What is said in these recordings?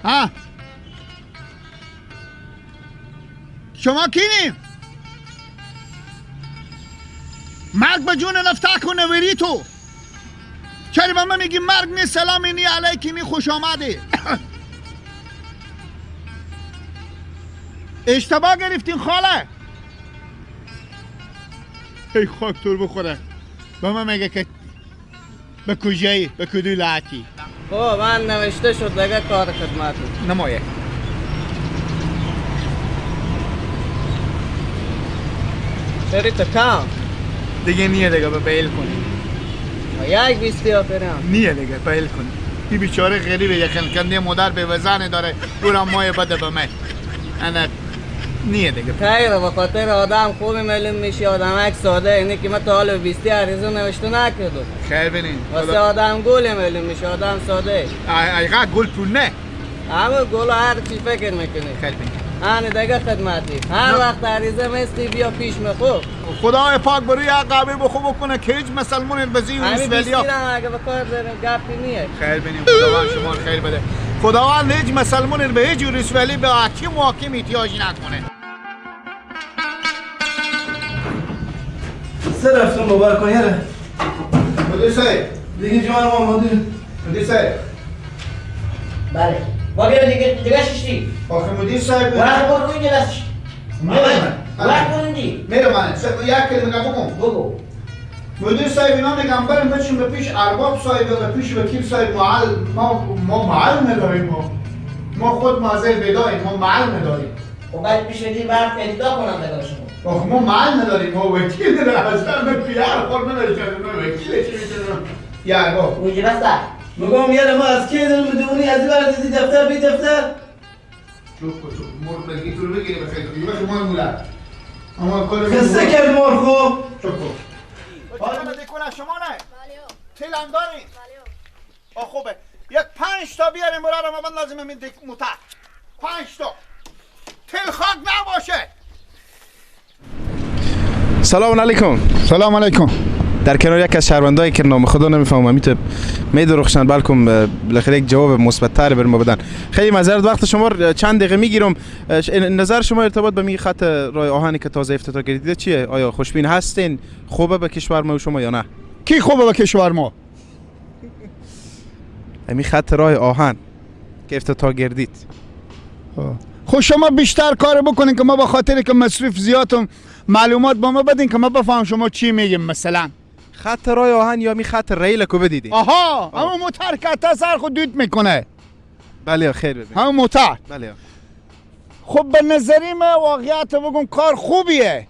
ها شما کینیم؟ مرگ به جون نفتک و نوری تو. چرا به من میگی مرگ نی سلامی نی علیکی نی خوش آمدی؟ اشتباه گرفتین خاله. ای خاک تور بخوره. به من میگه که به کجایی به کدوی لعتی. خب من نوشته شد دیگه کار خدمت نمایه. بری تا کم دیگه نیه دیگه به بیل کنی. یک بیستی آفرم نیه دیگه بیل کنی. این بیچاره غریبه یه خنکنده مادر به وزنه داره اونم مایه بده به من. انا نیه دیگه. خیره به خاطر آدم خوبی معلوم میشی، آدم یک ساده. اینه که من تا حالا بیستی عریضه نوشته نکردم. خیر بینین واسه آدم گل معلوم میشه، آدم ساده. ایقا گل پول نه همه گل هر چی فکر میکنی. خیر بینین هن دیگه خدمتی هر وقت عریضه مستی بیا پیش مخو. خدای پاک بروی عقابه بخو بکنه که هیچ مسلمون بزی و همین رسولیا. بیستی هم اگه به کار داریم گپی نیه. خیر بینیم خداوند شما خیر بده. خداوند هیچ مسلمون به هیچ رسولی به حاکم و حاکم احتیاج نکنه. سر افسون مبارک کن یاره. مدیر صاحب دیگه جوان ما مدیر. مدیر صاحب بله با بیا دیگه دیگه ششتی. آخه مدیر صاحب وقت برو اینجا دستش. وقت برو اینجا. میرم من یک کلمه بگم. بگو. مدیر صاحب اینا میگم بریم بچیم به پیش ارباب صاحب یا به پیش وکیل صاحب. ما معلم نداریم. ما خود مازه بداییم. ما معلم نداریم. خب بعد پیش وکیل برق ادعا کنم دیگه شما. آخه ما معلم نداریم. ما وکیل نداریم. اصلا من پیار خور نداریم. من وکیل چی میتونم؟ یا ارباب. اونجا بس. میگم یاره ما از کی داریم بدونی از این دیدی دفتر بی دفتر. چوب کو چوب مرغ بگی تو بگیری بخیر دیگه بخیر مال مولا. اما کل خسته کرد مرغ خب. چوب کو. حالا دیکونه شما نه. تیل هم دارین؟ آه خوبه. یک 5 تا بیاریم برارم من لازمه من دیک موتر. 5 تا. تیل خاک نباشه. سلام علیکم. سلام علیکم. در کنار یک از شهروندایی که نام خدا نمیفهمم میته میدرخشن بلکم بالاخره یک جواب مثبت تر بر ما بدن. خیلی معذرت وقت شما چند دقیقه میگیرم. نظر شما ارتباط به می خط راه آهنی که تازه افتتاح کردید چیه؟ آیا خوشبین هستین؟ خوبه به کشور ما و شما یا نه؟ کی خوبه به کشور ما؟ همین خط راه آهن که افتتاح گردید. خب شما بیشتر کار بکنین که ما به خاطر که مصرف زیادم معلومات با ما بدین که ما بفهم شما چی میگیم. مثلا خط راه آهن یا می خط ریل کو بدیدی؟ آها همون موتر که تا سر خود دود میکنه. بله خیر ببین. همون موتر. بله. خب به نظری ما واقعیت بگم کار خوبیه.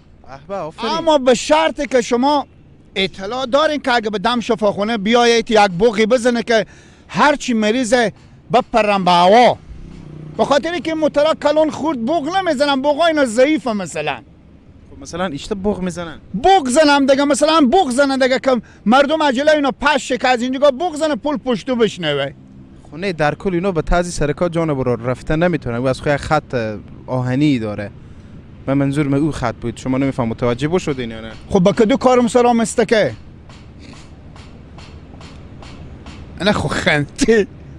اما به شرط که شما اطلاع دارین که اگه به دم شفاخونه بیایید یک بوقی بزنه که هرچی مریضه بپرن به هوا. به خاطر که موترا کلون خورد بوق نمیزنن، بوقا اینا ضعیفه. مثلا مثلا ایشتا بوق میزنن. بوق زنم دیگه مثلا بوق زنن دیگه که مردم عجله اینا پشه که از اینجا بوق زنه پول پشتو بشنوه. خونه در کل اینا به تازی سرکات جان برو رفته نمیتونن. او از خود خط آهنی داره. من منظور من او خط بود. شما نمیفهم متوجه بشدین یا نه؟ خب با کدو کارم سرام استکه؟ نه خب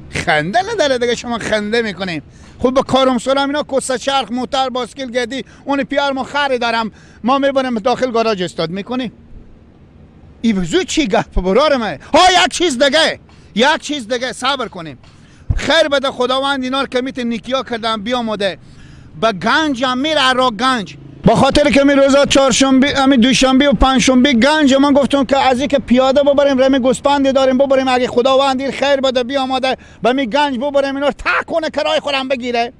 خنده نداره دیگه شما خنده میکنیم. خب با کارم سرام اینا کوسه چرخ موتر باسکل گدی اون پیار ما خری دارم ما میبرم داخل گاراژ استاد میکنیم. ای بزو چی گپ برارم ها. یک چیز دیگه صبر کنیم. خیر بده خداوند اینا رو که میت نیکیا کردم بیامده به گنج هم میره را گنج. با خاطر که می روزا چهارشنبه همین دوشنبه و پنجشنبه گنج من گفتم که از اینکه پیاده ببریم رمی گوسپند داریم ببریم اگه خداوند خیر بده بیامده به می گنج ببریم اینا تا کنه کرای خورم بگیره.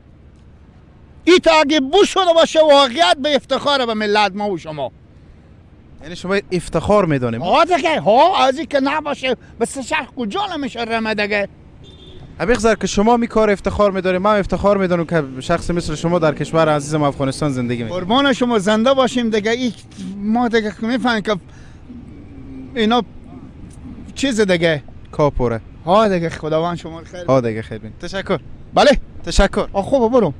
ای تا اگه بو شده باشه واقعیت به افتخار به ملت ما و شما. یعنی شما افتخار میدانیم. ها دیگه ها از اینکه نباشه بس شهر کجا نمیشه رمه دیگه. بگذار که شما می کار افتخار میداریم، من افتخار میدانم که شخص مثل شما در کشور عزیزم افغانستان زندگی میکنه. قربان شما زنده باشیم دیگه. ای ما دیگه میفهمیم که اینا چیز دیگه کاپوره. ها دیگه خداوند شما خیر. ها دیگه خیر بین. تشکر. بله تشکر. آ خوبه برو.